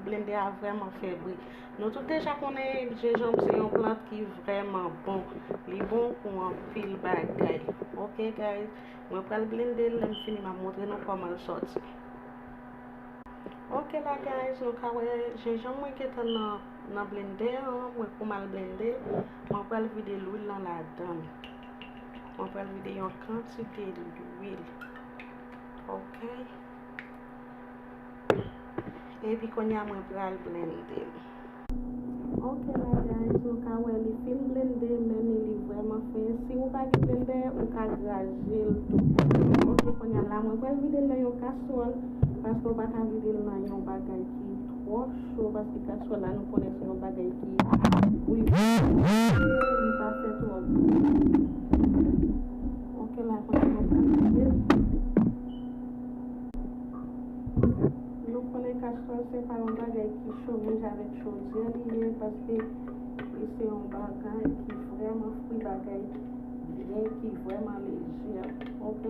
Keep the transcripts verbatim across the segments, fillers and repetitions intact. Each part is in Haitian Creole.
Blende a vrèman fè bri. Nou tout deja konnen jenjanm se yon plant ki vrèman bon. Li bon pou anpil bagay. Ok, guys, mwen pral blende l, lè m fini, m ap montre nou kòman l sòti. Ok la, guys, nou ka wè jenjanm mwen gentan nan, nan blendè an, mwen pou m al blende l. Mwen pral vide lwil lan ladan l. Mwen pral vide yon kantite lwil. Ok. Epi kounye a mwen pral blende l. Ok la, guys, nou ka wè li fin blende, men li, li vrèman fen. Si ou pa gen blendè, ou ka graje l tou. Ok, kounye a la, mwen pral vide l nan yon kaswòl, paske ou pa ka vide l nan yon bagay ki twò cho, paske kaswòl la, nou konnen se yon bagay ki bouyi, li pa fè twò byen. Ok la, kounye a mwen pral vide l. Nou konnen kaswòl se pa yon bagay ki cho, menm jan avèk chodyè li ye, paske li se yon bagay ki vrèman fri, bagay byen, ki vrèman lejè. Ok,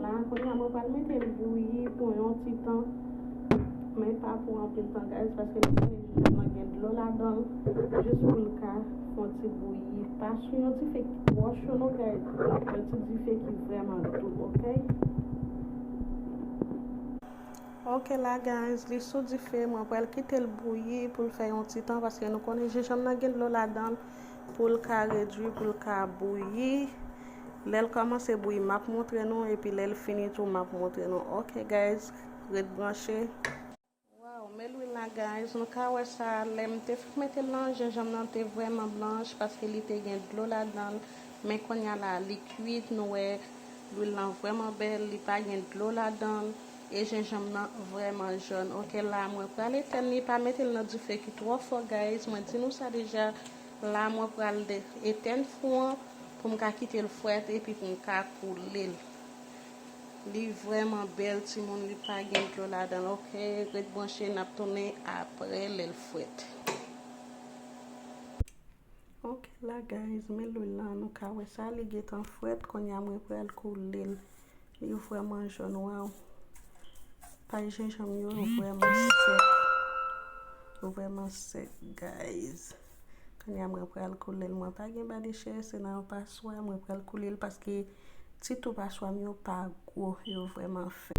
la, kounye a mwen pral mete l bouyi pou yon ti tan, men pa pou anpil tan, guys, paske nou konnen jenjanm nan gen dlo ladan l, jis pou l ka fè yon ti bouyi. Pa sou yon dife ki twò cho non, guys, yon ti dife ki vrèman dou, ok? Ok la, guys, li sou dife, mwen pral kite l bouyi pou l fè yon ti tan, paske nou konnen jenjanm nan gen dlo ladan l, pou l ka redui, pou l ka bouyi. Lè l kòmanse bouyi, m ap montre nou, epi lè l fini tou, m ap montre nou. Ok, guys, ret branche. Waw, men lwil la, guys, nou ka wè sa, lè m te fèk mete l lan, jenjanm nan te vrèman blanch, paske li te gen dlo ladan l. Men kounye a la, li kwit, nou wè, lwil lan vrèman bèl, li pa gen dlo ladan l, e jenjanm nan vrèman jòn. Ok, la, mwen pral etèn li, pa mete l nan dife ki twò fò, guys, mwen di nou sa deja. La, mwen pral de-, etèn fou an pou m ka kite l frèt epi pou m ka koule l. Li vrèman bèl, timoun, li pa gen dlo ladan l. Ok, ret branche, n ap tounen apre lè l frèt. Ok, la, guys, men lwil lan, nou ka wè sa, li gentan frèt, kounye a mwen pral koule l. Li vrèman jòn, waw. Pay jenjanm yo vrèman sèk. Yo vrèman sèk, guys. Kounye a mwen pral koule l. Mwen pa gen badechè, se nan yon paswa mwen pral koule l paske ti tou paswa m yo pa gwo, yo vrèman fen.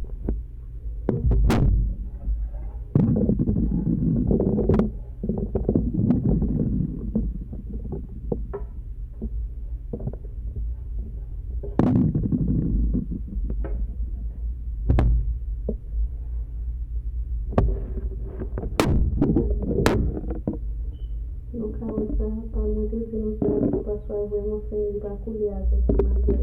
Nou ka wè sa, pa mwen te di nou sa, tou paswa vrèman fen, li pa koule avèk matè.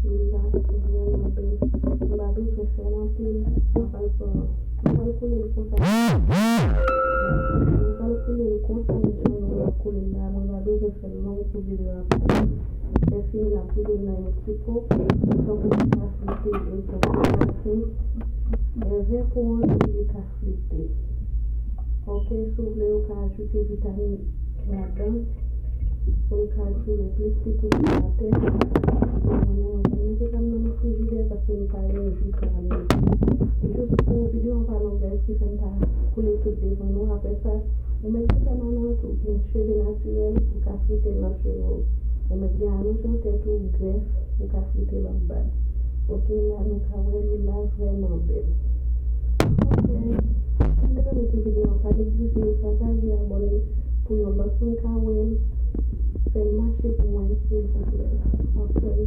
Lwil la vrèman bèl. Nou pa bezwen fè l anpil. Mwen pral pran, mwen pral koule l konsa. Mwen pral koule l konsa, men jan nou wè m ap koule l la, mwen pa bezwen fè l long pou videyo a pa long. Lè fini, n ap vide l nan yon ti po, tankou nou ka flite, e tankou nou ka flite. Èvè po an tou, li ka flite. Ok, si w vle, ou ka ajoute vitamin ladan pou l ka dire plis, li pou l atè. Mwen menm, mwen pa mete sa m nan frijidè paske m pa gen ji karamèl. Jis pou videyo an pa long, guys, ki fè m pa koule tout devan nou. Apre sa, ou mèt gen pèmanan, ou gen cheve natirèl, ou ka frite l nan cheve w. Ou mèt gen alonj nan tèt ou, grèf, ou ka frite l anba. Ok, la nou ka wè lwil la vrèman bèl. Ok, si w te renmen ti videyo an, pa neglije pataje, abòne pou yon lòt moun ka wè l. Fè l mache pou mwen, silvouplè. Ok.